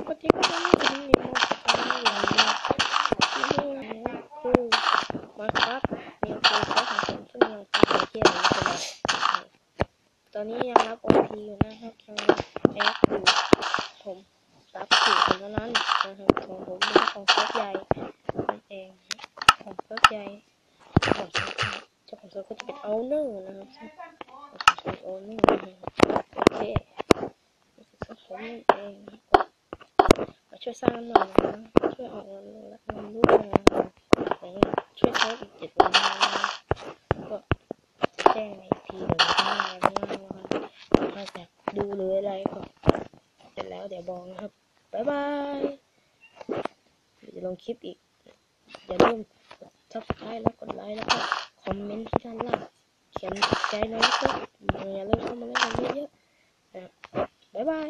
ສະຫວັດດີຄັບ ວັນນີ້ກໍມີມາສະຕານໃນເກມ Minecraft ແນວເກມຂອງເຮົາເຊິ່ງເຮົາເຮັດເກມນີ້ຂຶ້ນມາ. ຕອນນີ້ຍັງຮັບໂອພີຢູ່ນະຄັບ ຍັງແອັກຢູ່. ຜົມປັບຢູ່ເທົ່ານັ້ນນະຄັບ ຂອງຜົມເປັນຂອງເຊີບໃຫຍ່ນັ້ນເອງ ຂອງເຊີບໃຫຍ່ ຂອງເຈົ້າຂອງເຊີບກໍຈະເປັນໂອເນີນະຄັບ ເຈົ້າຂອງເຊີບໂອເນີນະຄັບ. ໂອເຄ ຂອງຜົມນັ້ນເອງ ມາຊ່ວຍສ້າງນຳໜ່ອຍນະ ຊ່ວຍອອກເງິນ ເງິນລູກນະ ແລ້ວຊ່ວຍເພີ່ມອີກເຈັດລ້ານນະ ກໍຈະແຈ້ງໃນອີພີເດີນໜ້າວ່າ ຖ້າຢາກດູຫຼືອະໄລກໍເປັນແລ້ວແຕ່ບອກນະຄັບ. ບາຍບາຍ ດຽວຈະລົງຄລິບອີກ. ຢ່າລືມກົດ Subscribe ແລ້ວກົດໄລ ແລ້ວກໍຄອມເມັນທີ່ດ້ານລ່າງ ຂຽນຖືກໃຈແດ່ນະຄັບ. ຢ່າລືມເຂົ້າມາເຫຼັ້ນກັນເຍອະໆນະ. ບາຍບາຍ.